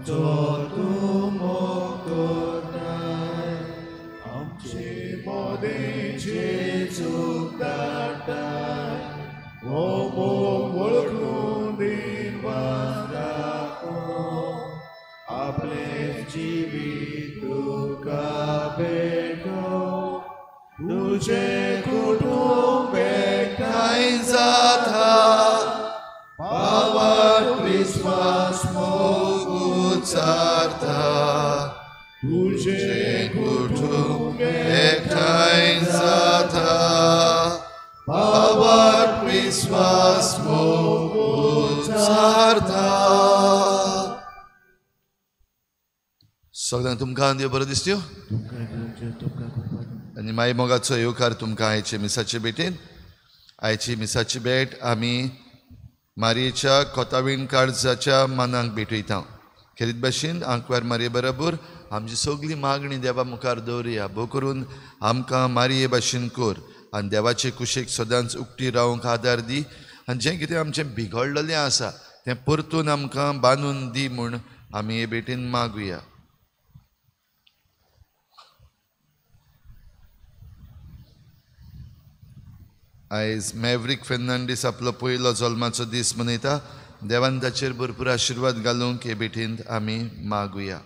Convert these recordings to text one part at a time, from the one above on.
आमचो तूं मोग करताय, आमचे मदें जेजूक धाडटाय, हो मोग वळखून दिनवास दाखोवंक आपलें जिवीत तुका भेटोवंक तुजें कुटुंब एकठांय जाता, पावट विस्वास मोग उचारता, तुजें कुटुंब एकठांय जाता, पावट विस्वास मोग उचारता। सगळ्यांक तुमकां देव बरो दिसत्यो आनी माई मोगाचो येवकार तुमकां आयचे मिसाचे भेटेन। आयची मिसाची भेट आमी मारयेच्या कोतावीण काळजाच्या मनाक भेटयता। खेरीत भाशेन आंकवार मारये बरोबर आमची सगळी मागणी देवा मुखार दवरुया। भोव करून आमकां मारये भाशेन कर आनी देवाचे कुशीक सदांच उक्ती रावंक आदार दी आनी जें कितें आमचें बिगडलेलें आसा तें परतून आमकां बांदून दी म्हूण आमी हे भेटेन मागुया। आयज मॅवरीक फेर्नांडीस आपलो पयलो जल्माचो दीस मनयता। देवान ताचेर भरपूर आशिर्वाद घालूंक हे भेटींत आमी मागुया।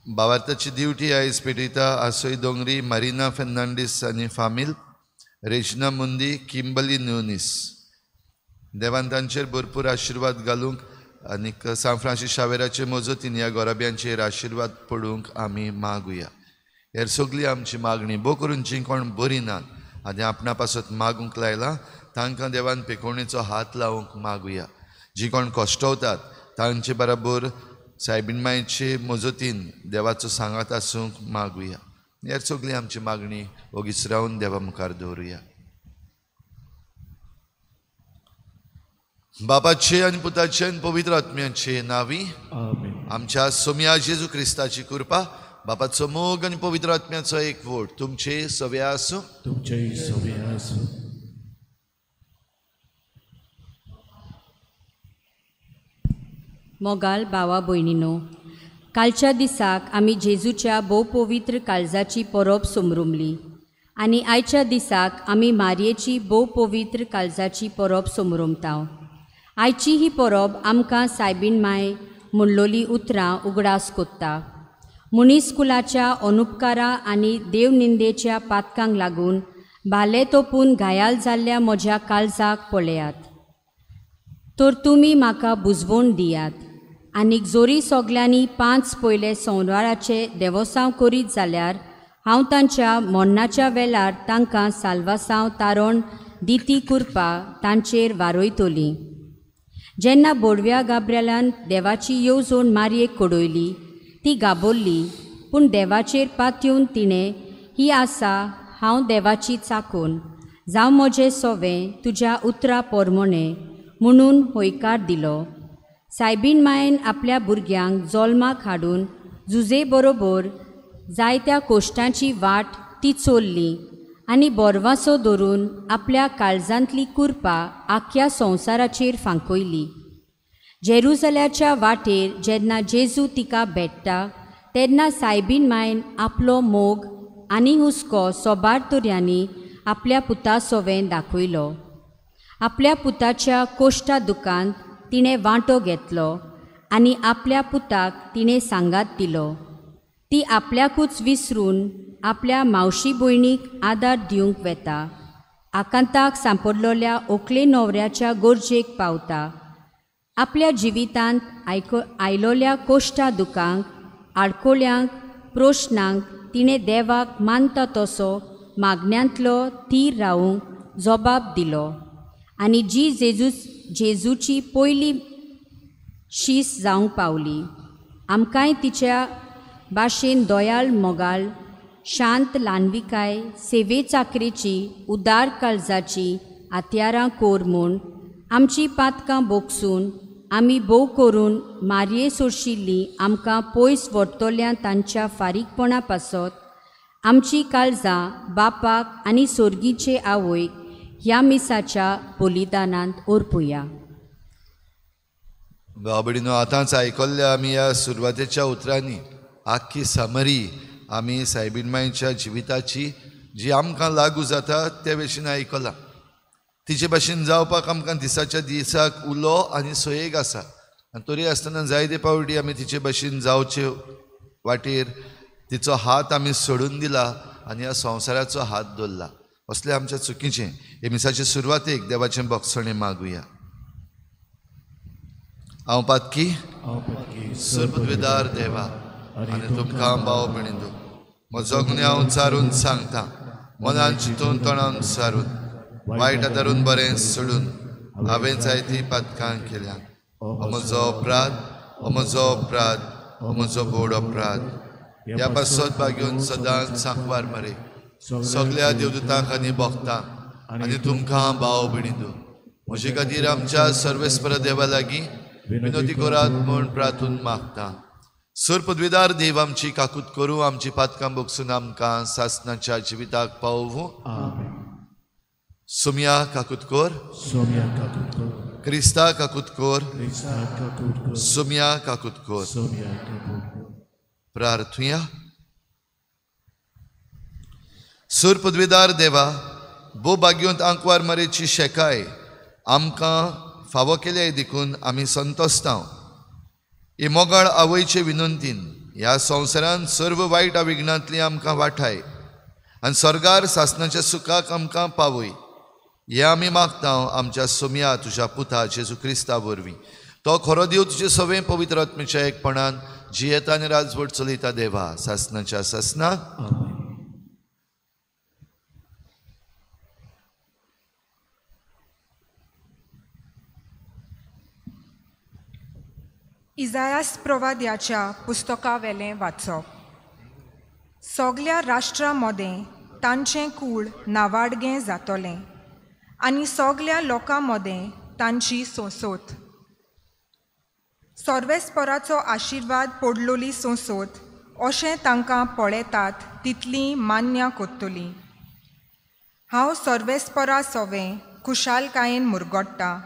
भावार्थाची दिवटी आयज पेटयता आसोय दोंगरी, मारिना फेर्नांडीस आनी फामील, रेजिना मुंदी, किंबली न्यूनीस। देवान तांचेर भरपूर आशिर्वाद घालूंक आनीक सांत फ्रांसीस शावेराचे मजतीन ह्या गोराब्यांचेर आशिर्वाद पडूंक आमी मागुया। हेर सगळी आमची मागणी भोव करून जीं कोण बरी नात आनी आपणा पासत मागूंक लायलां तांकां देवान पेकोवणेचो हात लावंक मागुया। जीं कोण कश्टवतात तांचे बराबर सायबीण मायचे मजतीन देवाचो सांगात आसूंक मागुया। हेर सगळी आमची मागणी ओगीच रावन देवा मुखार दवरुया। बापाचे आनी पुताचे आनी पवित्र आत्म्याचे नांवी आमच्या सोम्या जेजू क्रिस्ताची कृपा, बापाचो मोग आनी पवित्र आत्म्याचो एकवट तुमचे सवे आसूं, तुमचेय सवे आसूं। मोगाल भावा भयणीनो, कालच्या दिसाक आमी जेजूच्या भोव पवित्र काळजाची परब समरुमली आनी आयच्या दिसाक आमी मारयेची भोव पवित्र काळजाची परब समरुमता। आयची ही परब आमकां सायबीण माय म्हणलोली उतरां उगडास कोत्ता। मनीस कुलाच्या अनुपकारा आनी देवनिंदेच्या पातकांक लागून भाले तोपून घायाल जाल्ल्या म्हज्या काळजाक पळयात, तर तुमी म्हाका बुजवण दियात। आनीक जोरी सगल्यांनी 5 पयले सोमवाराचे देवोसांव करीत जाल्यार हांव तांच्या मरणाच्या वेळार तांकां साल्वासांव तारण दिती कुरपा तांचेर वारयतली। जेन्ना बोडव्या गाब्रेलान देवाची येवजण मारयेक कडयली ती गाबोल्ली, पूण देवाचेर पातयेवन तिणें ही आसा हांव देवाची चाकून जावं म्हजें सोवें तुज्या उतरा पोरमोणें म्हणून हयकार दिलो। सायबीण मायेन आपल्या भुरग्यांक जल्माक हाडून जुजे बरोबर जायत्या कोश्टांची वाट ती चोल्ली आनी बोरवासो धरून आपल्या काळजांतली कुरपा आख्या संवसाराचेर फांकयली। जेरुजल्याच्या वाटेर जेन्ना जेजू तिका भेट्टा तेन्ना सायबीण मायन आपलो मोग आनी हुस्को सोबार तोऱ्यांनी आपल्या पुता सोवें दाखयलो। आपल्या पुताच्या कोश्टा दुकांत तिणें वांटो घेतलो आनी आपल्या पुताक तिणें सांगात दिलो। ती आपल्याकूच विसरून आपल्या मावशी भयणीक आदार दिवंक वेता, आकांताक सांपडलोल्या ओकले न्हवऱ्याच्या गरजेक पावता। आपल्या जिवितांत आयलोल्या कोश्टा दुकांक, आडकोळ्यांक, प्रश्नांक तिणें देवाक मानता तसो मागण्यांतलो थीर रावूंक जबाब दिलो आनी जी जेजूची पयली शीस जावंक पावली। आमकांय तिच्या भाशेन दयाळ मोगाळ, शांत ल्हानविकाय, सेवे चाकरेची, उदार काळजाची हत्यारां कोर म्हूण आमची पातकां बोगसून आमी भोव करून मारये सोशिल्ली आमकां पयस व्हरतल्या तांच्या फारीकपणा पासत आमची काळजां बापाक आनी सोर्गीचे आवयक ह्या मिसाच्या बलिदानांत ओरपुया। भाव-भयणींनो, आतांच आयकल्ल्या आमी ह्या सुरवातेच्या उतरांनी आख्खी समरी आमी सायबीण मायच्या जिविताची जी आमकां लागू जाता ते भशेन आयकलां. तिचे भाशेन जावपाक आमकां दिसाच्या दिसाक उलो आनी सोयेक आसा आनी तरी आसतना जायते पावटी आमी तिचे भाशेन जावचे वाटेर तिचो हात आमी सोडून दिला आनी ह्या संवसाराचो हात दवरला. असलें आमच्या चुकीचें. हे मिसाचे सुरवातेक देवाचें बक्षणें मागुया. हांव पातकी सर्वद्विदार देवा आनी तुमकां भाव भयणींनो म्हजो गुन्यांव चारून सांगता, मनान चिंतून तोंडान सारून वायट आदारून बरें सोडून हांवें जायतीं पातकां केल्या. हो म्हजो अपराध, हो म्हजो अपराध, हो म्हजो व्हड अपराध. ह्या पासत भाग्योन सदांच सांकवार मरे सगल्या देवदूतांक आनी भक्तांक आनी तुमकां भाव भयणींनो म्हजे खातीर आमच्या सर्वेस्पर देवा लागीं विनोदी करात म्हूण प्रार्थून मागता. सर पदवीदार देव आमची काकूत करूं, आमची पातकां बगसून आमकां सासनाच्या जिविताक पावोवं. सोम्या काकूत कर, क्रिस्ता काकूत कर, सोम्या काकूत कर. प्रार्थुया. सर पदवीदार देवा, भोव भाग्योंत आंकवार मरेची शेकाय आमकां फावो केल्या देखून आमी संतोस्तांव. ही मोगाळ आवयचे विनंतीन ह्या संवसारान सर्व वायट अविघ्नांतली आमकां वाठाय आनी स्वर्गार सासनाच्या सुखाक आमकां पावय. हें आमी मागता आमच्या सोम्या तुज्या पुता जेजू क्रिस्ता वरवीं. तो खरो देव तुजे सवें पवित्र आत्म्याच्या एकपणान जियेता आनी राजवट चलयता देवा सासनाच्या सासनाक. इजायास प्रवाद्याच्या पुस्तकावेलें वाचप. सगल्या राष्ट्रां मदें तांचें कूळ नावाडगें जातलें आनी सगल्या लोकां मदें तांची सोंसोत. सर्वेस्पराचो आशिर्वाद पडलोली सोंसोत अशें तांकां पळयतात तितलीं मान्य कोत्तलीं. हांव सर्वेस्परा सवें खुशालकायेन मुरगोट्टा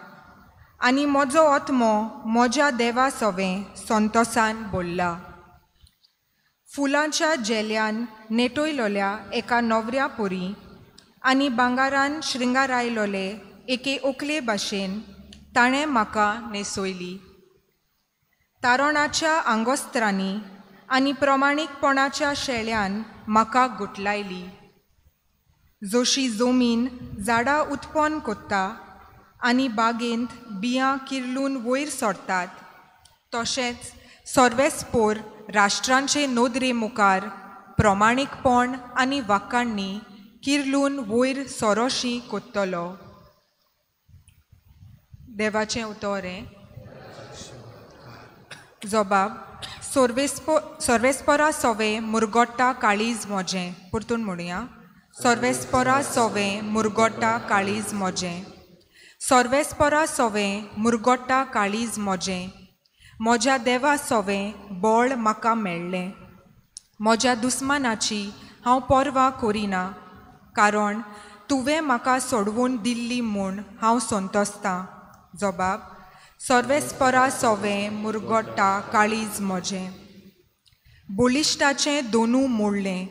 आनी म्हजो आत्मो म्हज्या देवा सवें संतोसान बोल्ला. फुलांच्या झेल्यान नेटयलोल्या एका नवऱ्या परी आनी भांगारान श्रृंगारायलोले एके ओकले भाशेन ताणें म्हाका न्हेसयली. तारणाच्या आंगोस्त्रांनी आनी प्रमाणीकपणाच्या शेळ्यान म्हाका गुटलायली. जशी जमीन झाडां उत्पन्न कोत्ता आनी बागेंत बियां किर्लून वयर सरतात तशेंच सर्वेस्पोर राष्ट्रांचे नदरे मुखार प्रमाणीकपण आनी वाखाणणी किर्लून वयर सरोशी कोत्तलो. देवाचें उतर हें. जबाब सर्वेस्परा सवें मुरगोट्टा काळीज म्हजें. परतून म्हणुया. सर्वेस्परा सवें मुरगोट्टा काळीज म्हजें. सर्वेस्परा सवें मुरगोट्टा काळीज म्हजें. म्हज्या देवा सवें बळ म्हाका मेळ्ळें. म्हज्या दुस्मानाची हांव पर्वा करिना, कारण तुवें म्हाका सोडवून दिल्ली म्हूण हांव संतोसतां. जबाब सर्वेस्परा सवें मुरगोट्टा काळीज म्हजें. बळिश्टाचें दोनू मोडलें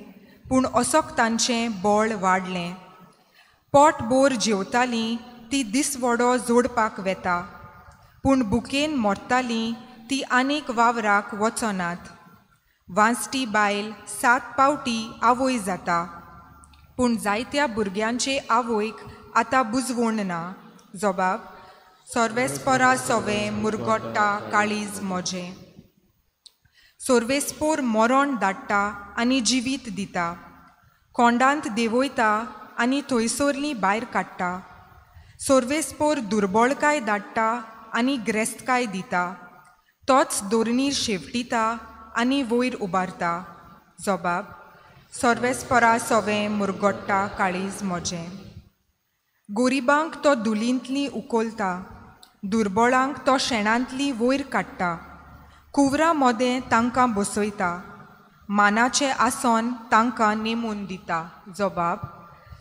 पूण असक्तांचें बळ वाडलें. पोटभर जेवतालीं ती दिसवडो जोडपाक वेता, पूण भुकेन मरतालीं ती आनीक वावराक वचनात. वांसटी बायल 7 पावटी आवय जाता, पूण जायत्या भुरग्यांचे आवयक आतां बुजवण ना. जबाब सर्वेस्परा सवें मुरगोट्टा काळीज म्हजें. सर्वेस्पोर मरण धाडटा आनी जिवीत दिता, कोंडांत देंवयता आनी थंयसरलीं भायर काडटा. सर्वेस्पोर दुर्बळकाय धाडटा आनी ग्रेस्तकाय दिता, तोच दोरणीर शेवटिता आनी वयर उबारता. जबाब सर्वेस्परा सवें मुरगोट्टा काळीज म्हजें. गोरिबांक तो धुलींतली उखलता, दुर्बळांक तो शेणांतली वयर काडटा. कुवरां मदें तांकां बसयता, मानाचें आसन तांकां नेमून दिता. जबाब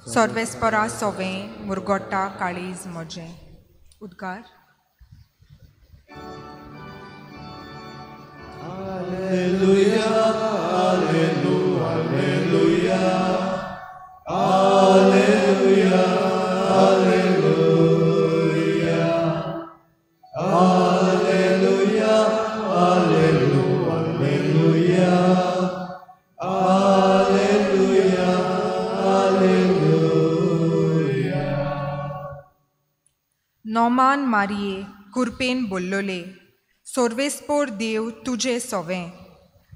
सर्वेस्परा सवें मुरगोट्टा काळीज म्हजें. उद्गार. मारये कुरपेन बोल्लोले, सोर्वेस्पोर देव तुजे सोवें,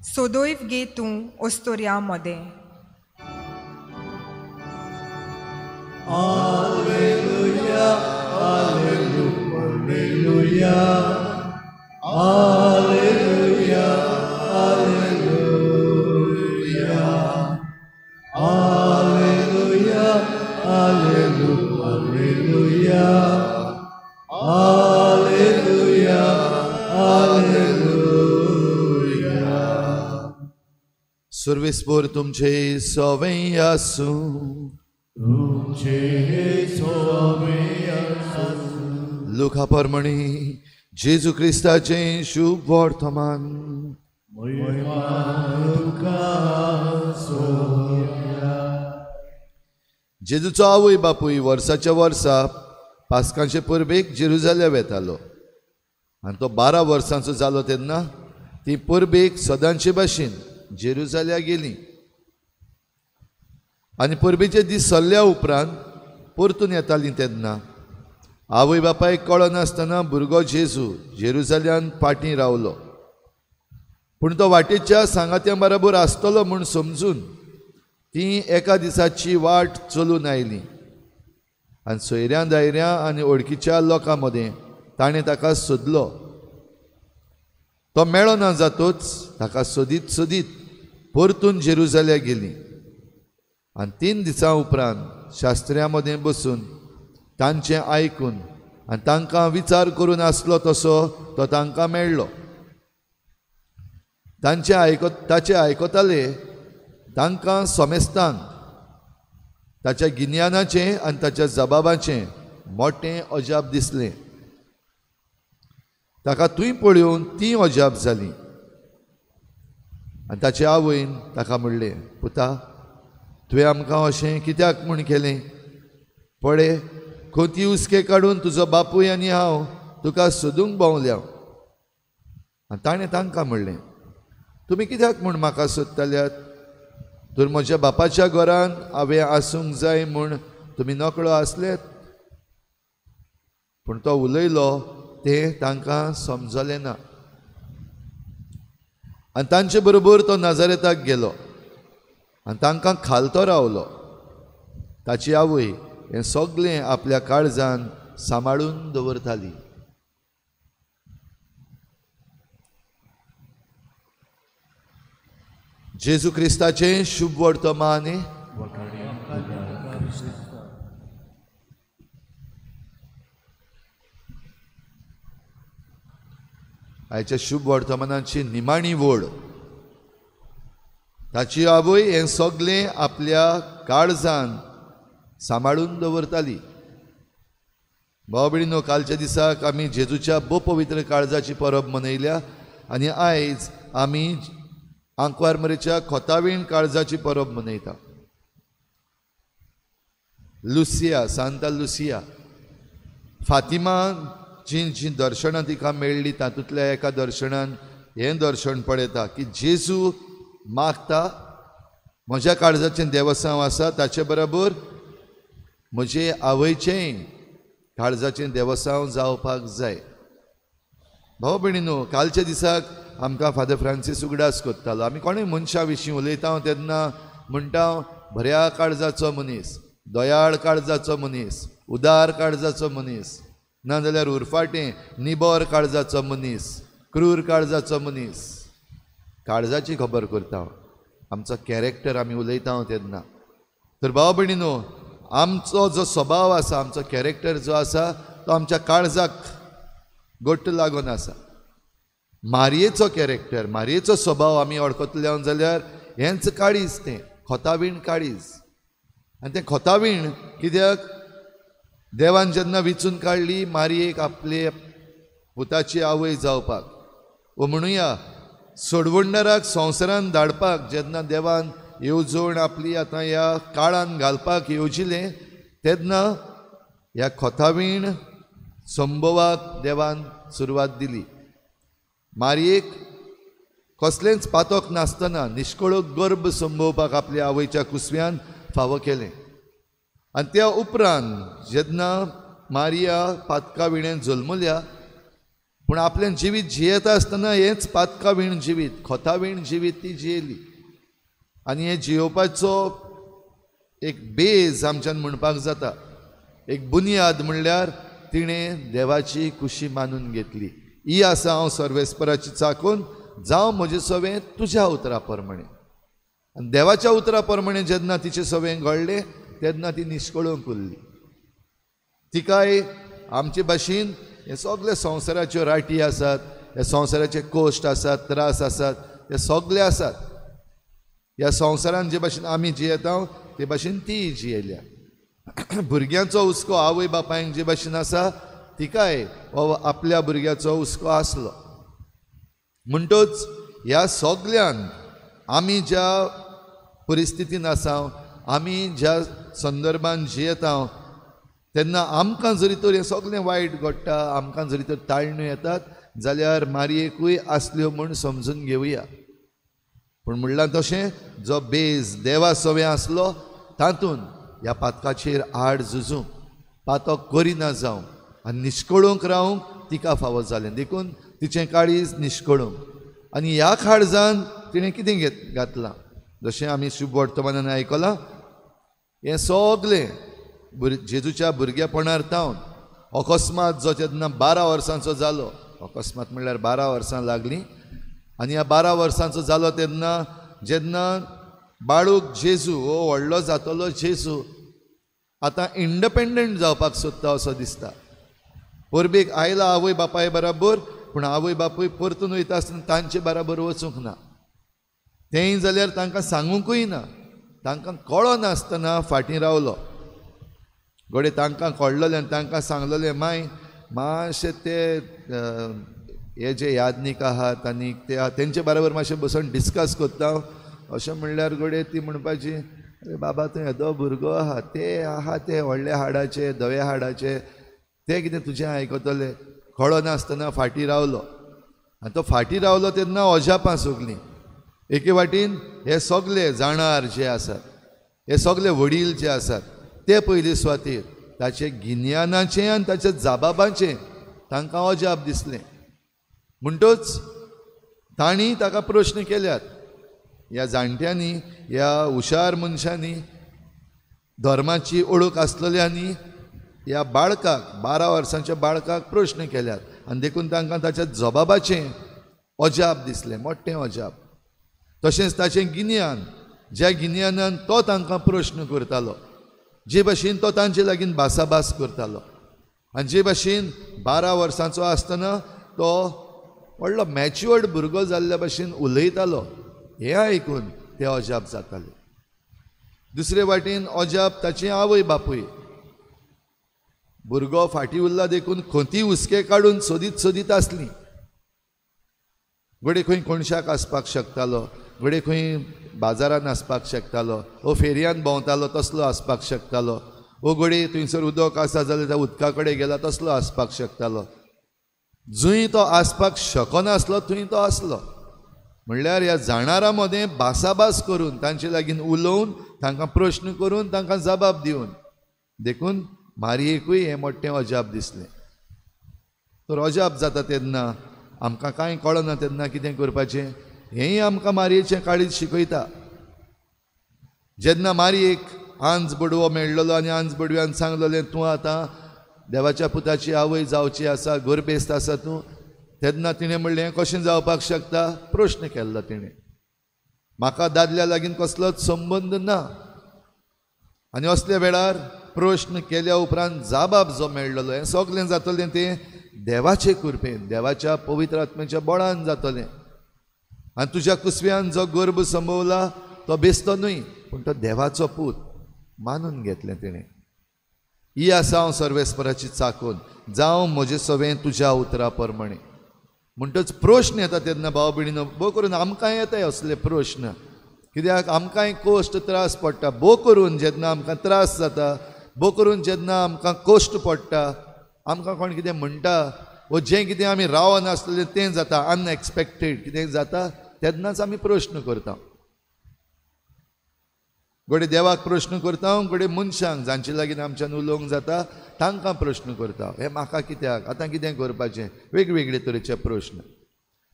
सोदोयव गे तूं ओस्तोर्या मोदें. Alleluia, alleluia, alleluia, alleluia, alleluia, alleluia, alleluia, alleluia. सुर्वेस्पोर तुमचे सवें आसूं. तुमचे सवें आसूं. लुका परमणी जेजू क्रिस्ताचें शुभ वर्तमान. महिमा तुका सोया. जेजूचो आवय बापूय वर्साच्या वर्सा पास्कांचे परबेक जेरुजाल्या वेतालो आनी तो 12 वर्सांचो जालो तेन्ना ती परबेक सदांचे भाशेन जेरुजाल्या गेली. आनी परबेचे दीस सरल्या उपरांत परतून येतालीं तेन्ना आवय बापायक कळनासतना भुरगो जेजू जेरुजाल्यान फाटीं रावलो. पूण तो वाटेच्या सांगात्यां बरोबर आसतलो म्हूण समजून ती एका दिसाची वाट चलून आयली आनी सोयऱ्यां दायऱ्यां आनी वळखीच्या लोकां मदें ताणें ताका सोदलो. तो मेळो ना जातूच ताका सोदीत सोदीत परतून जेरुजाल्या गेली आनी 3 दिसां उपरांत शास्त्र्यां मदें बसून तांचें आयकून आनी तांकां विचार करून आसलो तसो तो तांकां मेळ्ळो. तांचें ताचें आयकताले तांकां समेस्तांक ताच्या गिन्यानाचें आनी ताच्या जबाबाचें मोटें अजाप दिसलें. ताका थंय पळोवन तीं अजाप जालीं आनी ताचे आवयन ताका म्हणलें, पुता तुवें आमकां अशें कित्याक म्हूण केलें? पळय खोती हुस्के काडून तुजो बापूय आनी हांव तुका सोदूंक भोंवल्या. आनी ताणें तांकां म्हणलें, तुमी कित्याक म्हूण म्हाका सोदताल्यात? तर म्हज्या बापाच्या घरान हांवें आसूंक जाय म्हूण तुमी नकळो आसलेत. पूण तो उलयलो तें तांकां समजलें ना. आनी तांचे बरोबर तो नाजारेताक गेलो आनी तांकां खालतो रावलो. ताची आवय हें सगळें आपल्या काळजान सांबाळून दवरताली. जेजू क्रिस्ताचें शुभ वर्तमान. आयच्या शुभ वर्तमानाची निमाणी वोड. ताची आवय हें सगळें आपल्या काळजान सांबाळून दवरताली. भाव भयणीनो, कालच्या दिसाक आमी जेजूच्या भोव पवित्र काळजाची परब मनयल्या आनी आयज आमी आंकवार मरेच्या खोतावीण काळजाची परब मनयता. लुसिया, सांता लुसिया, फातिमा जीं जीं दर्शनां तिका मेळ्ळीं तातूंतल्या एका दर्शनान हें दर्शन पळयता की जेजू मागता म्हज्या काळजाचें देवसांव आसा ताचे बरोबर म्हजे आवयचेंय काळजाचें देवसांव जावपाक जाय. भाव भयणीनो, कालच्या दिसाक आमकां फादर फ्रांसीस उगडास करतालो. आमी कोणूय मनशा विशीं उलयता तेन्ना म्हणटा बऱ्या काळजाचो मनीस, दयाळ काळजाचो मनीस, उदार काळजाचो मनीस, नाजाल्यार उरफाटें निबर काळजाचो मनीस, क्रूर काळजाचो मनीस. काळजाची खबर करता, आमचो कॅरेक्टर आमी उलयता तेन्ना. तर भाव भयणीनो, आमचो जो स्वभाव आसा, आमचो कॅरेक्टर जो आसा तो आमच्या काळजाक गोट्ट लागून आसा. मारयेचो कॅरेक्टर, मारयेचो स्वभाव आमी वळखतले जाल्यार हेंच काळीज, तें खोतावीण काळीज. आनी तें खोतावीण कित्याक देवान जेन्ना विचून काडली मारयेक आपले पुताची आवय जावपाक, वो म्हणुया सोडवणदाराक संवसारान धाडपाक जेन्ना देवान येवजण आपली आतां ह्या काळान घालपाक येवजिलें तेन्ना ह्या खोतावीण संभवाक देवान सुरवात दिली. मारयेक कसलेंच पातक नासतना निष्कळक गर्भ संभोवपाक आपल्या आवयच्या कुसव्यान फावो केलें. आनी त्या उपरांत जेन्ना मारिया पातका विणेन जल्मल्या, पूण आपलें जिवीत जियेता आसतना हेंच पातका वीण जिवीत, खोता वीण जिवीत ती जियेली. आनी हें जियोवपाचो एक बेज आमच्यान म्हणपाक जाता, एक बुनियाद म्हणल्यार तिणें देवाची खुशी मानून घेतली. ही आसा हांव सर्वेस्पराची चाकून, जावं म्हजें सवें तुज्या उतरा प्रमाणें. आनी देवाच्या उतरा प्रमाणें जेन्ना तिचें सवें घडलें तेन्ना ती निश्कळूंक उरली. तिकाय आमचे भाशेन हे सगळे संवसाराच्यो राटी आसात, हे संवसाराचे कश्ट आसात, त्रास आसात, हे सगळे आसात. ह्या संवसारान जे भाशेन आमी जियेता ते भाशेन तीय जियेल्या. भुरग्यांचो हुस्को आवय बापायक जे भाशेन आसा तिकाय हो आपल्या भुरग्याचो हुस्को आसलो. म्हणटच ह्या सगल्यान आमी ज्या परिस्थितीन आसा, आमी ज्या संदर्भान जियेता तेन्ना आमकां जरी तर हें सगळें वायट घडटा, आमकां जरी तर ताळण्यो येतात जाल्यार मारयेकूय आसल्यो म्हूण समजून घेवया. पूण म्हणलां तशें जो बेज देवा सवें आसलो तातूंत ह्या पातकाचेर आड झुजूंक, पातक करिना जावंक आनी निश्कळूंक रावंक तिका फावो जालें. देखून तिचें काळीज निश्कळूंक. आनी ह्या काळजान तिणें कितें घातलां, जशें आमी शुभ वर्तमानान आयकलां, हें सगळें जेजूच्या भुरगेपणार तावन अकस्मात जो जेन्ना 12 वर्सांचो जालो, अकस्मात म्हणल्यार 12 वर्सां लागलीं, आनी ह्या 12 वर्सांचो जालो तेन्ना जेन्ना बाळूक जेजू हो व्हडलो जातलो जेजू आतां इंडिपेंडंट जावपाक सोदता असो दिसता. परबेक आयला आवय बापाय बराबर, पूण आवय बापूय परतून वयता आसतना तांचे बराबर वचूंक ना, तेंय जाल्यार तांकां सांगूंकूय ना, तांकां कळनासतना फाटीं रावलो. घडये तांकां कळलेलें आनी तांकां सांगलेलें, माय मातशें ते हे जे याज्ञीक आहात आनी ते तेंचे बराबर मातशें बसून डिस्कस करता अशें म्हणल्यार घडये ती म्हणपाची, अरे बाबा तूं येदो भुरगो आहा, ते आहा ते व्हडल्या हाडाचे धव्या हाडाचे, ते कितें तुजें आयकतले. कळनासतना फाटीं रावलो. आनी तो फाटीं रावलो तेन्ना अजापां सगलीं. एके वाटेन हे सगले जाणार जे आसात, हे सगले वडील जे आसात ते पयले सुवातेर ताचे गिन्यानाचें आनी ताच्या जाबाबाचें तांकां अजाप दिसलें. म्हणटच तांणी ताका प्रश्न केल्यात, ह्या जाणट्यांनी, ह्या हुशार मनशांनी, धर्माची ओळख आसलेल्यांनी ह्या बाळकाक, 12 वर्सांच्या बाळकाक प्रश्न केल्यात. आनी देखून तांकां ताच्या जबाबाचें अजाप दिसलें, मोठें अजाप. तशेंच ताचें गिन्यान, ज्या गिन्यानान तो तांकां प्रश्न करतालो, जे भाशेन तो तांचे लागीं भासाभास करतालो, आनी जे भाशेन 12 वर्सांचो आसतना तो व्हडलो मॅच्युअर्ड भुरगो जाल्ल्या भाशेन उलयतालो, हें आयकून ते अजाप जाताले. दुसरे वाटेन अजाप ताचे आवय बापूय. भुरगो फाटीं उरला देखून खंती हुस्के काडून सोदीत सोदीत आसली. घडये खंय कोणशाक आसपाक शकतालो, घडये खंय बाजारान आसपाक शकतालो, वो फेरयान भोंवतालो तसलो आसपाक शकतालो, वो घडये थंयसर उदक आसा जाल्यार त्या उदका कडेन गेला तसलो आसपाक शकतालो. जंय तो आसपाक शकनासलो थंय तो आसलो. म्हणल्यार ह्या जाणारां मदें भासाभास करून, तांचे लागीं उलोवन, तांकां प्रश्न करून, तांकां जबाब दिवन, देखून मारयेकूय हें मोठें अजाप दिसलें. तर अजाप जाता तेन्ना आमकां कांय कळना तेन्ना कितें करपाचें हेंय आमकां मारयेचें काळीज शिकयता. जेन्ना मारयेक आंज बडवो मेळ्ळलो आनी आंज बडव्यान सांगलेलें, तूं आतां देवाच्या पुताची आवय जावची आसा, गर्भेस्त आसा तूं, तेन्ना तिणें म्हणलें हें कशें जावपाक शकता? प्रश्न केल्लो तिणें. म्हाका दादल्या लागीं कसलोच संबंद ना. आनी असल्या वेळार प्रश्न केल्या उपरांत जाबाब जो मेळ्ळलो, हें सगळें जातलें तें देवाचे कृपेन, देवाच्या पवित्र आत्म्याच्या बळान जातलें. आनी तुज्या कुसव्यान जो गर्भ संभवला तो बेस्तो न्हय, पूण तो देवाचो पूत मानून घेतलें तिणें. ही आसा हांव सर्वेस्पराची चाकून, जावं म्हजें सवें तुज्या उतरा प्रमाणें. म्हणटच प्रश्न येता तेन्ना भाव भयणीनो, भोव करून आमकांय येता असले प्रश्न, कित्याक आमकांय कश्ट त्रास पडटा. भोव करून जेन्ना आमकां त्रास जाता, भोव करून जेन्ना आमकां कश्ट पडटा, आमकां कोण कितें म्हणटा वो जें कितें आमी रावनासलें तें जाता, अनएक्सपेक्टेड कितें जाता, तेन्नाच आमी प्रश्न करता. घडये देवाक प्रश्न करता, घडये मनशांक जांचे लागीं आमच्यान उलोवंक जाता तांकां प्रश्न करता, हें म्हाका कित्याक, आतां कितें करपाचें, वेगवेगळे तरेचे प्रश्न.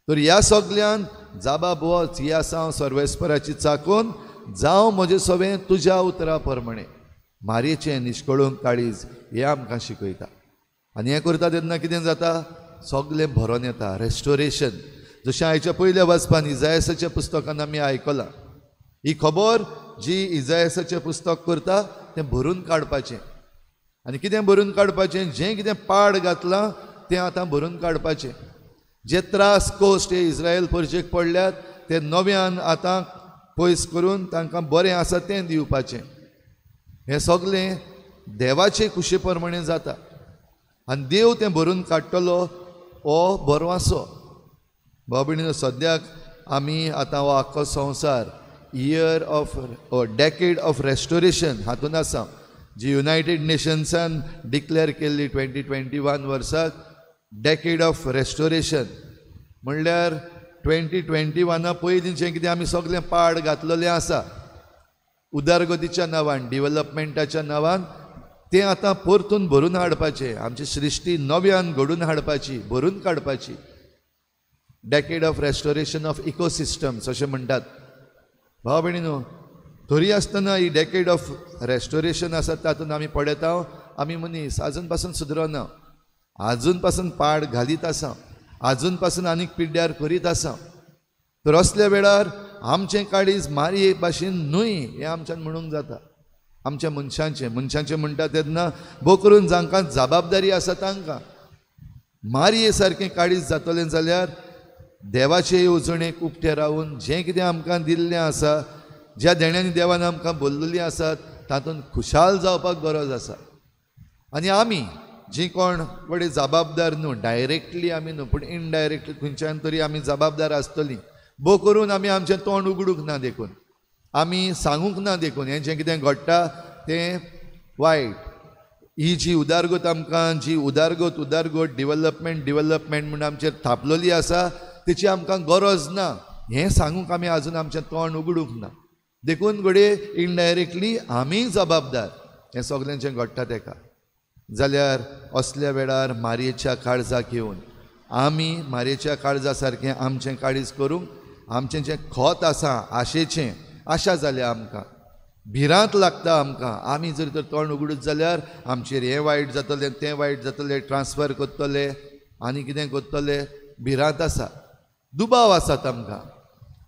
तर ह्या सगल्यान जाबाब वच, ही आसा हांव सर्वेस्पराची चाकून, जावं म्हजें सवें तुज्या उतरा प्रमाणें. मारयेचें निश्कळूंक काळीज हें आमकां शिकयता. आनी हें करता तेन्ना कितें जाता, सगळें भरोन येता, रेस्टोरेशन. जशें आयच्या पयल्या वाचपान इजायसाच्या पुस्तकान आमी आयकलां, ही खबर जी इजायसाचें पुस्तक करता तें भरून काडपाचें. आनी कितें भरून काडपाचें, जें कितें पाड घातलां तें आतां भरून काडपाचें. जे त्रास कोश्ट हे इस्रायल परजेक पडल्यात ते नव्यान आतां पयस करून तांकां बरें आसा तें दिवपाचें. हें सगळें देवाचे खुशे प्रमाणें जाता आनी देव तें भरून काडटलो हो बरो आसो. भाव भयणीनो, सद्याक आमी आतां हो आख्खो संवसार year of decade of restoration हातून आसा, जी युनायटेड नेशन्सान डिक्लेअर केल्ली 2021 वर्साक डेकेड ऑफ रेस्टोरेशन. म्हणल्यार 2021 पयलीं जें कितें आमी सगळें पाड घातलेलें आसा उदरगतीच्या नांवान, डिवलपमेंटाच्या नांवान, तें आतां परतून भरून हाडपाचें, आमची सृश्टी नव्यान घडून हाडपाची, भरून काडपाची. Decade of restoration of ecosystems अशें म्हणटात. भाव भयणीनो, तरी आसतना ही डेकेड ऑफ रेस्टोरेशन आसा तातूंत आमी पळयता, आमी मनीस आजून पासून सुदरना, आजून पासून पाड घालीत आसा, आजून पासून आनीक पिड्ड्यार करीत आसा. तर असल्या वेळार आमचें काळीज मारये भाशेन न्हय हें आमच्यान म्हणूंक जाता. आमच्या मनशांचें, मनशांचें म्हणटा तेन्ना भोव करून जांकां जबाबदारी आसा तांकां मारये सारकें काळीज जातलें जाल्यार देवाचे येवजणेक उक्तें रावून जें कितें आमकां दिल्लें आसा, ज्या देण्यांनी देवान आमकां बोल्लेलीं आसात तातूंत खुशाल जावपाक गरज आसा. आनी आमी जी कोण व्हडे जबाबदार न्हू, डायरेक्टली आमी न्हू, पूण इनडायरेक्टली खंयच्यान तरी आमी जबाबदार आसतलीं. भोव करून आमी आमचें तोंड उगडूंक ना देखून, आमी सांगूंक ना देखून हें जें कितें घडटा तें वायट. ही जी उदारगत आमकां, जी उदारगत उदारगत डिवलपमेंट डिवलपमेंट म्हूण आमचेर थापलेली आसा तेची आमकां गरज ना हें सांगूंक आमी आजून आमचें तोंड उगडूंक ना देखून घडये इनडायरेक्टली आमीय जबाबदार हें सगळें जें घडटा तेका. जाल्यार असल्या वेळार मारयेच्या काळजाक येवन आमी मारयेच्या काळजा सारकें आमचें काळीज करूंक, आमचें जें खत आसा आशेचें, आशा जाल्या आमकां, भिरांत लागता आमकां, आमी जर तर तोंड उगडूत जाल्यार आमचेर हें वायट जातलें, तें वायट जातलें, ट्रान्सफर करतले आनी कितें करतले, भिरांत आसा, दुबाव आसात आमकां.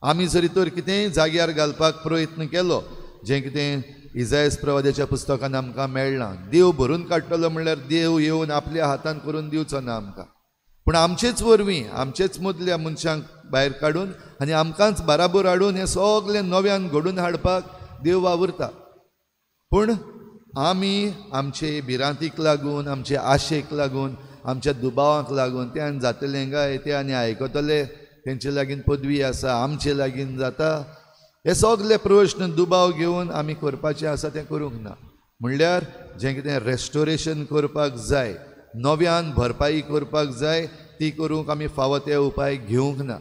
आमी जरी तर कितेंय जाग्यार घालपाक प्रयत्न केलो, जें कितें इजायस प्रवाद्याच्या पुस्तकान आमकां मेळ्ळां, देव भरून काडटलो म्हणल्यार देव येवन आपल्या हातान करून दिवचो ना आमकां, पूण आमचेच वरवीं आमचेच मदल्या मनशांक भायर काडून आनी आमकांच बाराबोर हाडून हें सगळें नव्यान घडून हाडपाक देव वावुरता. पूण आमी आमचे भिरांतीक लागून, आमचे आशेक लागून, आमच्या दुबावांक लागून, ते आनी जातलें काय, ते आनी आयकतले, तेंचे लागीं पदवी आसा, आमचे लागीं जाता, हे सगळे प्रश्न दुबाव घेवन आमी करपाचें आसा तें करूंक ना. म्हणल्यार जें कितें रेस्टोरेशन करपाक जाय, नव्यान भरपाई करपाक जाय, ती करूंक आमी फावो ते उपाय घेवंक ना.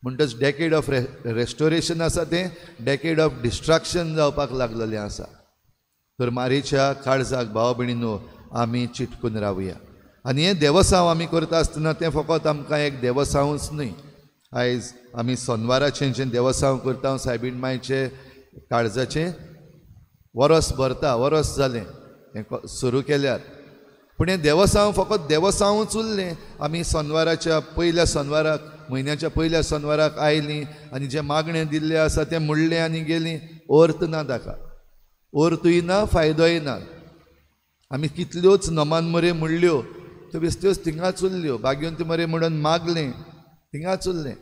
म्हणटच डेकेड ऑफ रेस्टोरेशन आसा तें डेकेड ऑफ डिस्ट्रक्शन जावपाक लागलेलें आसा. तर मारयेच्या काळजाक भाव भयणीनो आमी चिटकून रावया. आनी हें देवसांव आमी करता आसतना तें फकत आमकां एक देवसांवच न्हय. आयज आमी सोनवाराचें जें देवसांव करता, सायबीण मायचे काळजाचें वरस भरता, वरस जालें हें सुरू केल्यार, पूण हें देवसांव फकत देवसांवूच उरलें. आमी सोनवाराच्या पयल्या सोनवाराक, म्हयन्याच्या पयल्या सोनवाराक आयलीं आनी जें मागणें दिल्लें आसा तें म्हणलें आनी गेलीं, अर्थ ना ताका, अर्थूय ना, फायदोय ना. आमी कितल्योच नमान मरे म्हणल्यो त्यो बेश्ट्योच थिंगाच उरल्यो, बागेवन ती मरे म्हणून मागलें थिंगाच उरलें.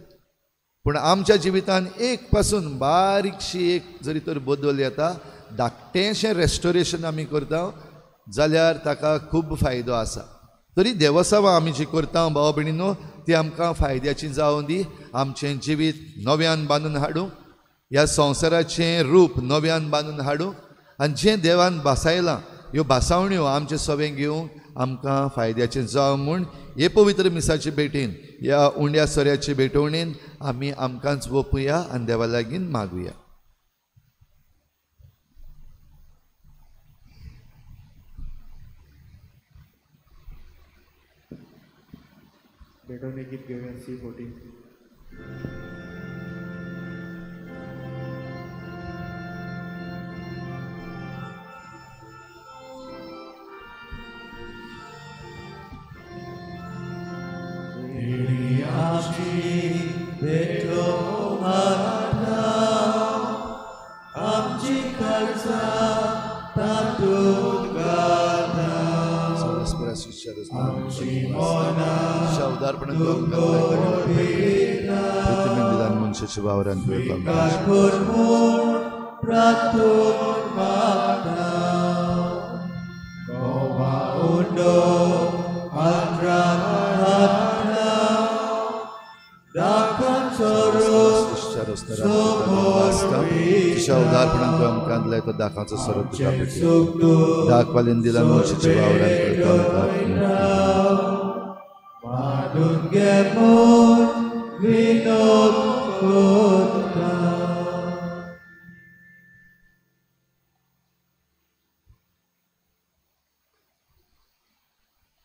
पूण आमच्या जिवितान एक पासून बारीकशी एक जरी तर बदल येता, धाकटेंशें रेस्टोरेशन आमी करता जाल्यार ताका खूब फायदो आसा. तरी देवसावां आमी जी करता भाव भयणीनो ती आमकां फायद्याची जावं दी, आमचें जिवीत नव्यान बांदून हाडूंक, ह्या संवसाराचें रूप नव्यान बांदून हाडूंक, आनी जें देवान भासायलां ह्यो भासावण्यो आमचें सवें घेवंक आमकां फायद्याचें जावं म्हूण हे पवित्र मिसाचे भेटीन, ह्या उंड्या सोऱ्याचे भेटवणेन आमी आमकांच वोपुया आनी देवा लागीं मागुया. पेटोवन एक गीत घेवया C14. दाखाचो सरो तुका भेटलो दाखवालेन दिला मनशाच्या वावरान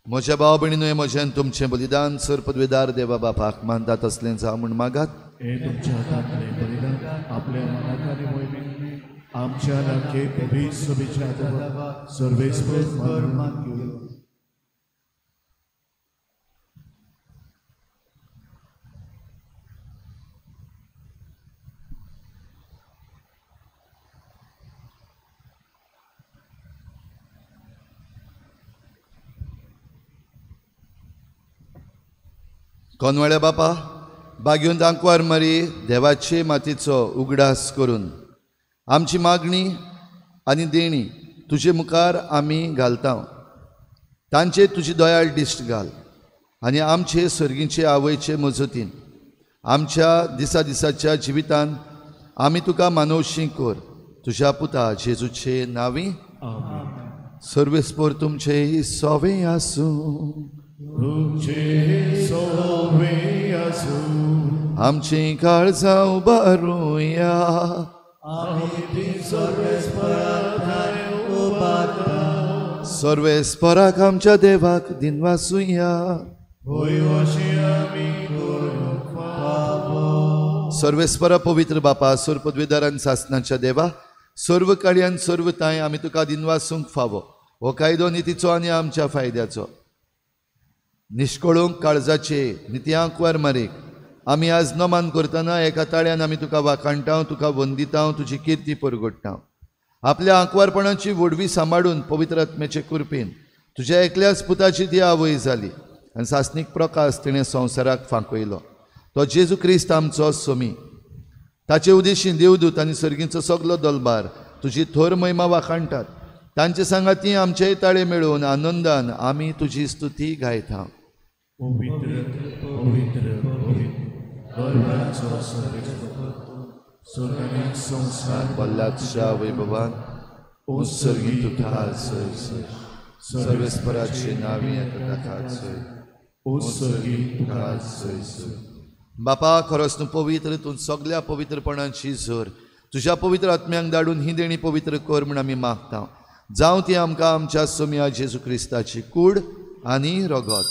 म्हज्या भाव भयणीनो, म्हजें तुमचें बलिदान सर पदवेदार देवा बापाक मानता तसलें जावं म्हूण मागात. हे तुमच्या हातांतलें बलिदान आपल्या मनाक आनी मोहिमेक आमच्या राखे पवित्र सभेच्या सर्वेस्पर मान घेवया. कोनवाड्या बापा बागेवन दांकवार मारी देवाचे मातीचो उगडास करून आमची मागणी आनी देणी तुजे मुखार आमी घालता. तांचे तुजी दयाळ दिश्ट घाल आनी आमचे सर्गीचे आवयचे मजतीन आमच्या दिसा दिसाच्या जिवितान आमी तुका मानवशी कर. तुज्या पुता जेजूचे नांवी सर्वेस्पर तुमचे सोवे आसूं. आमची काळजां उबारुया. सर्वेस्पराक आमच्या देवाक दिनवासुया. सर्वेस्परा पवित्र बापा, सर्व पदवेदारान सासनाच्या देवा, सर्व काळयान सर्व तांय आमी तुका दिनवासूंक फावो. हो कायदो नितीचो आनी आमच्या फायद्याचो. निश्कळूंक काळजाचे नित्यांकवार मारीक आमी आज नमान करतना एका ताळ्यान आमी तुका वाखाणटा, तुका वंदिता, तुजी किर्ती परगडटा. आपल्या आंकवारपणाची व्हडवी सांबाळून पवित्र आत्म्याचे कृपेन तुज्या एकल्याच पुताची ती आवय जाली आनी सासणीक प्रकाश तिणें संवसाराक फांकयलो. तो जेजू क्रिस्त आमचो सोमी. ताचे उदेशीं देवदूत आनी सर्गींचो सगलो दलबार तुजी थोर महिमा वाखाणटात. तांचे सांगाती आमचेय ताळे मेळोवन आनंदान आमी तुजी स्तुती गायता. पवित्र पवित्र पवित्र दरबाराचो सर्वेस्पर, स्वर्ग संवसार बल्लाच्या वैभवान उत्सर्गी तुका सय सय. सर्वेस्पराचे नांवी येता सय उत्सर्गी तुका सय सय. बापा, खरोच तूं पवित्र, तूं सगल्या पवित्रपणाची झर. तुज्या पवित्र आत्म्यांक धाडून ही देणी पवित्र कर म्हूण आमी मागता. जावं ती आमकां आमच्या सोम्या जेजू क्रिस्ताची कूड आनी रगत.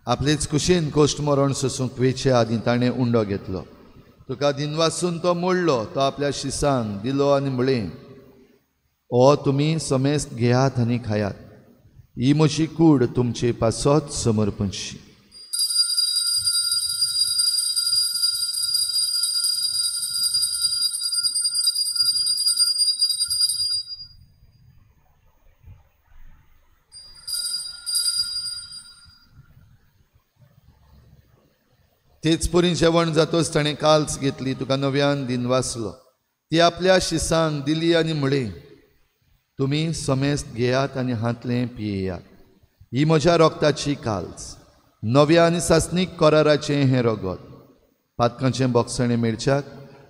आपलेच कुशीन कोश्ट मरण सोसूंक वेचे आदीं ताणें उंडो घेतलो. तुका दिनवासून तो मोडलो, तो आपल्या शिसांक दिलो आनी म्हळें, ओ तुमी समेस्त घेयात आनी खायात, ही म्हजी कूड तुमचे पासत समर्पणशी. तेच परी जेवण जातोच ताणें काल्स घेतली, तुका नव्यान दिनवासलो, ती आपल्या शिसांक दिली आनी म्हळें, तुमी समेस्त घेयात आनी हांतलें पियेयात, ही म्हज्या रोगताची काल्स, नव्या आनी सासणीक कराराचें हें रगत. पातकांचें बोगसणें मेळच्याक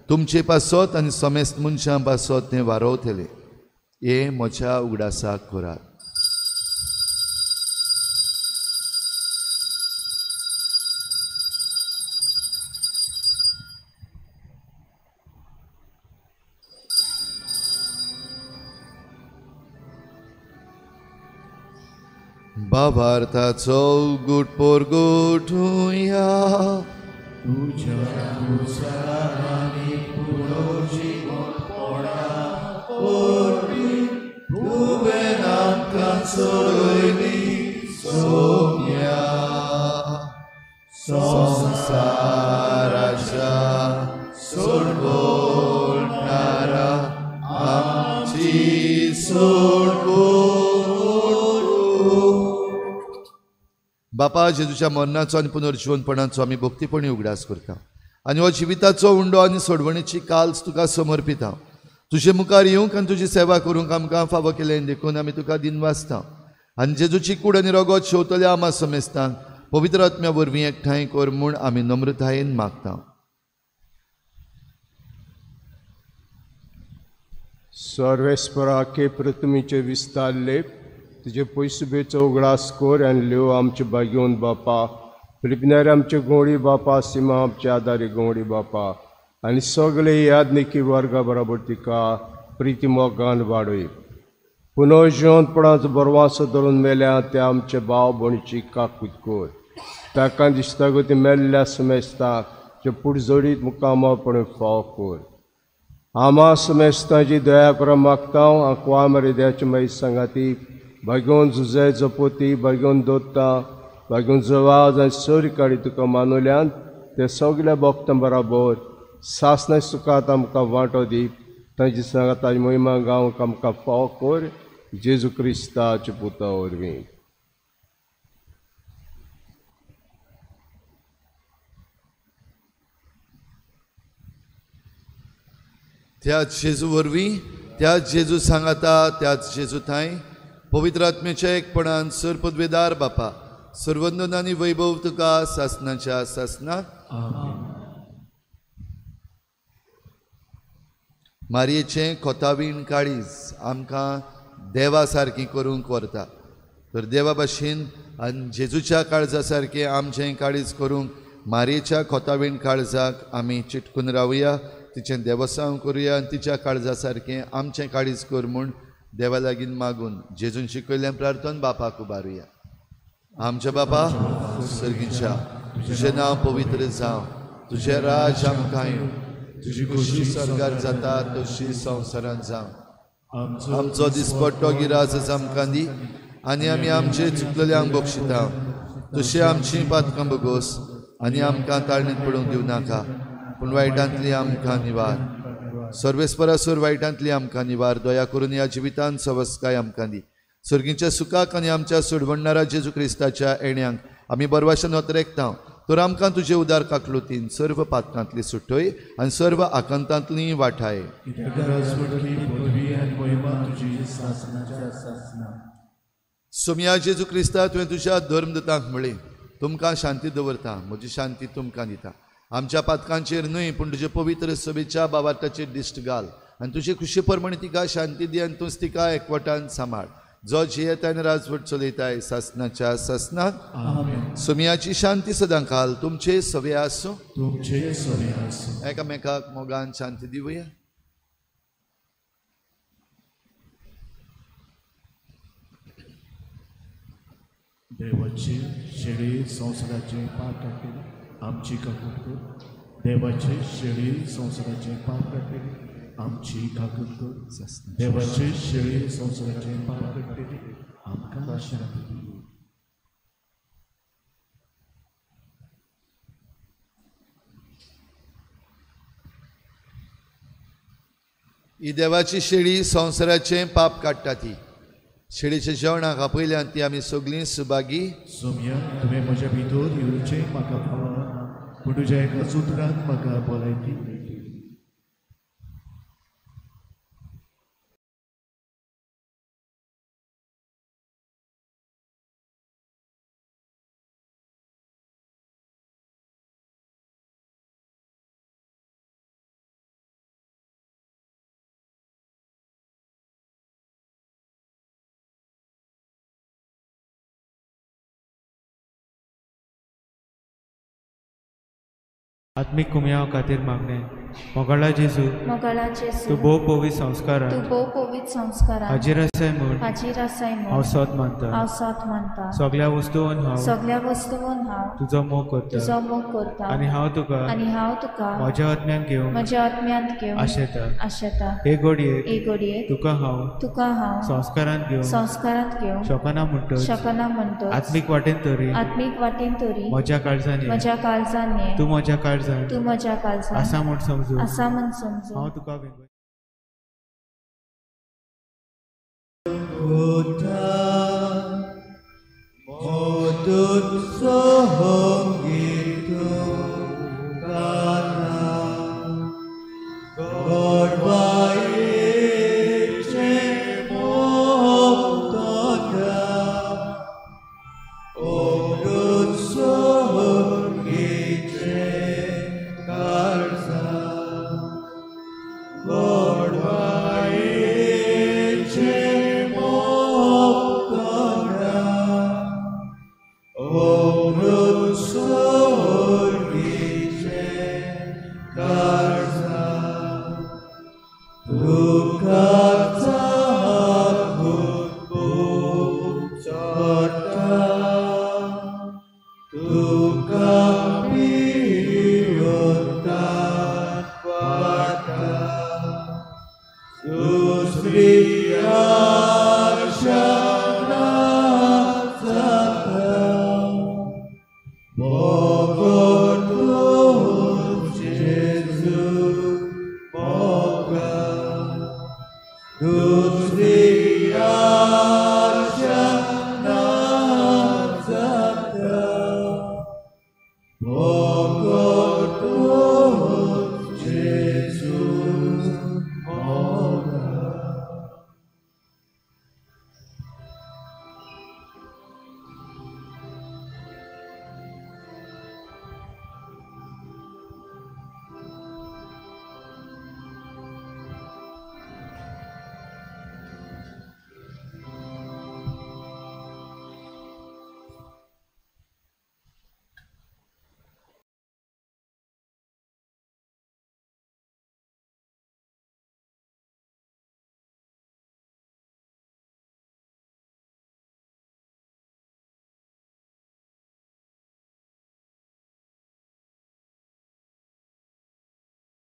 तुमचे पासत आनी समेस्त मनशां पासत तें वारोवतलें. हें म्हज्या उगडासाक करात. बाबार्थाचो गुट पोरगोठुया तुझ्या कुसारांनी पुरोजीवनपणा वरवीं तुवें आमकां सोडयली सोम्या संवसाराच्या सोडवणारा आमची सोडवण. बापा जेजूच्या मरणाचो आनी पुनर्जिवनपणाचो आमी भक्तीपणी उगडास करता आनी हो जिविताचो उंडो आनी सोडवणेची काल्स तुका समर्पिता. तुजे मुखार येवंक आनी तुजी सेवा करूंक आमकां फावो केलें देखून आमी तुका दिनवासता आनी जेजूची कूड आनी रगत शेवतल्या आमा समेस्तांक पवित्र आत्म्या वरवीं एकठांय कर म्हूण आमी नम्रतायेन मागता. सर्वेस्पराके प्रतिमेचे विस्तारले तुजे पयसुबेचो उगडास कर आनी ल्यो आमचे भाग्योन बापा फिलिपिनार आमचे गोंडी बापा सीमा आमचे आदारी गोंडी बापा आनी सगळे यादनिकी वर्गा बराबर तिका प्रिती मोगान वाडय. पुनर्जिवनपणाचो बरवासो धरून मेल्या त्या आमचे भाव भयणीची काकूत कर. ताका दिसता गो ती मेल्ल्या समेस्ता जे पुडजोडीत मुखामळपणे फाव कर. आमा समेस्तांची दया करून मागता आंकवा हृदयाची मागीर सांगाती भाग्योन जुजे जपोती भाग्योन दोत्ता भाग्योन जवाज आनी सरी काडी तुका मानुल्यान ते सगल्या भक्तां बराबर सासना सुखात आमकां वांटो दी. तांची सांगात ताजी महिमा गावंक आमकां फाव कर जेजू क्रिस्ताच्या पुता वरवीं. त्याच जेजू वरवीं त्याच जेजू सांगाता त्याच जेजू थांय पवित्र आत्म्याच्या एकपणान सर पदवेदार बापा सर्वंदन आनी वैभव तुका सासनाच्या सासनाक. मारयेचें खोतावीण काळीज आमकां देवा सारकी करूंक व्हरता तर देवा भाशेन आनी जेजूच्या काळजा सारकें आमचें काळीज करूंक मारयेच्या खोतावीण काळजाक आमी चिटकून रावया, तिचें देवसांव करुया आनी तिच्या काळजा सारकें आमचें काळीज कर म्हूण देवा लागीं मागून जेजून शिकयल्लें प्रार्थन बापाक उबारुया. आमच्या बापा सर्गीच्या तुजें नांव पवित्र जावं, तुजें राज आमकां येवं, तुजी खुशी स्वर्गार जाता तशी संवसारांत जावं. आमचो दिसपट्टो गिराज आमकां दी आनी आमी आमचे चुकलेल्यांक बक्षिता तशी आमची पातकां बगोस आनी आमकां ताळणेंत पडूंक दिवं नाका पूण वायटांतली आमकां निवार. सर्वेस्परासूर वायटांतली आमकां निवार. दया करून ह्या जिवितांत सवस्काय आमकां दी. सर्गीच्या सुखाक आनी आमच्या सोडवणणारा जेजू क्रिस्ताच्या येण्यांक आमी बरवाशेन ओतरेकता तर आमकां तुजे उदार काकलुतीन सर्व पातकांतली सुटय आनी सर्व आकांतांतली वाठाय. सोमया जेजू क्रिस्ता तुवें तुज्या धर्मदूतांक म्हळें तुमकां शांती दवरता, म्हजी शांती तुमकां दिता. आमच्या पातकांचेर न्हय पूण तुजे पवित्र सभेच्या बाबार्थाचेर दिश्ट घाल आनी तुजे खुशी प्रमाणे तिका शांती दी आनी तूंच तिका एकवटान सांबाळ. जो जियेता आनी राजवट चलयताय सासनाच्या सासनाक. सोमयाची शांती सदां काल तुमचे सवे आसूं. तुमचे सवे आसूं. एकामेकाक मोगान शांती दिवया. देवाची शेळी संवसाराचे पाप काडटली आमची काकूट कर. देवाचे शेळी संवसाराचे पाप काडटली आमची काकूट कर. देवाचे शेळी संवसाराचे पाप काडटली आमकां शांती दी. ही देवाची शेळी संवसाराचें पाप काडटा ती शेळीच्या जेवणाक आपयल्यान ती आमी सगळीं सुभागी. सोम्या तुवें म्हज्या भितर येवचें म्हाका फावना पूण तुज्या एका सुत्रान म्हाका भलायकी मेळटली. आत्मीक कुमयाव खातीर मागणें. मोगाळा जेजू, मोगाळा जेजू, तूं भोव पवित्र संस्कारान, तूं भोव पवित्र संस्कारान हाजीर आसाय म्हूण, हाजीर आसाय म्हूण हांव सोद मानता, हांव सोद मानता. सगळ्या वस्तून हांव, सगळ्या वस्तून हांव तुजो मोग करता, तुजो मोग करता. आनी हांव तुका, आनी हांव तुका म्हज्या आत्म्यान घेवंक, म्हज्या आत्म्यांत घेवंक आशेता, आशेता. हे घडयेक, हे घडयेक तुका हांव, तुका हांव संस्कारांत घेवंक, संस्कारांत घेवंक शकना म्हणटच, शकना म्हणटच, आत्मीक वाटेन तरी, आत्मीक वाटेन तरी म्हज्या काळजान, म्हज्या काळजान ये, तूं म्हज्या काळजान, तूं म्हज्या काळजान आसा म्हूण समजू, आसा म्हूण समजू. हांव तुका विनवता.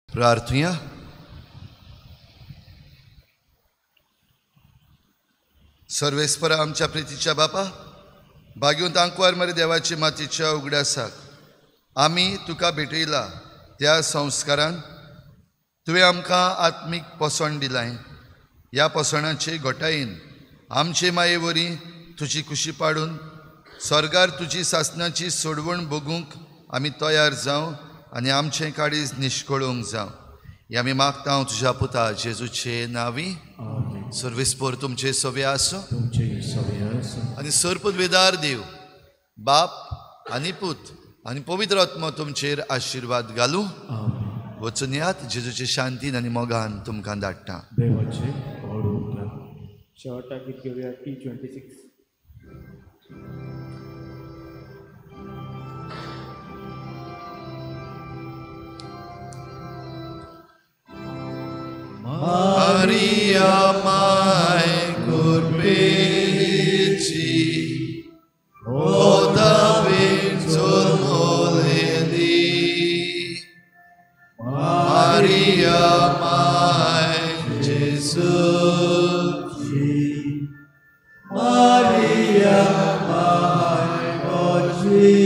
प्रार्थुया. सर्वेस्परा आमच्या प्रितीच्या बापा, भाग्यूंत आंकवार मरे देवाची मातीच्या उगडासाक आमी तुका भेटयला त्या संस्कारान तुवें आमकां आत्मीक पोसण दिलाय. ह्या पोसणाचे घटायेन आमचे माये वरी तुजी कुशी पाडून स्वर्गार तुजी सासनाची सोडवण भोगूंक आमी तयार जावं आनी आमचें काळीज निश्कळूंक जावं. हे आमी मागता हांव तुज्या पुता जेजूचे नांवी. सर्वेस्पोर तुमचे सवे आसूं आनी सर्पवेदार देव बाप आनी पूत आनी पवित्र आत्मो तुमचेर आशिर्वाद घालूं. वचून यात जेजूचे शांतीन आनी मोगान तुमकां धाडटा. शेवटाक गीत घेवया T26. Maria mai curbici, o David moledi. Maria mai Gesù, Maria mai oggi,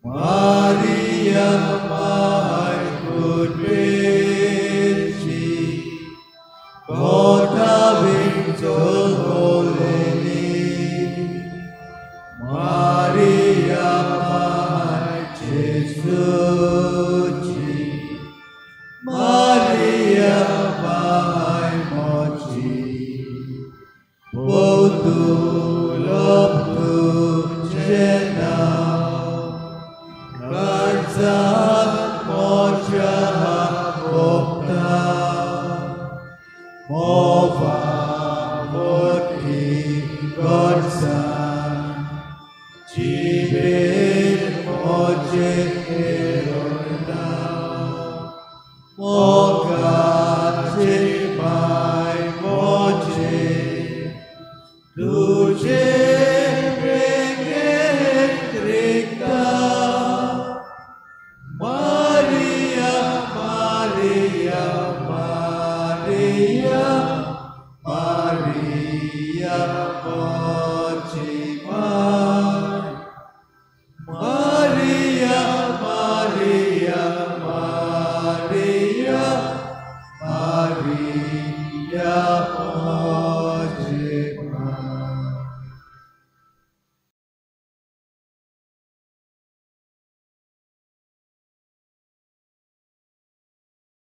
Maria mai curbici. Maria mai Gesù, Maria mai moci, Jibe moje erona. तुझे वेंगेंत रिगता. Maria Maria Maria Maria मोगेस्त.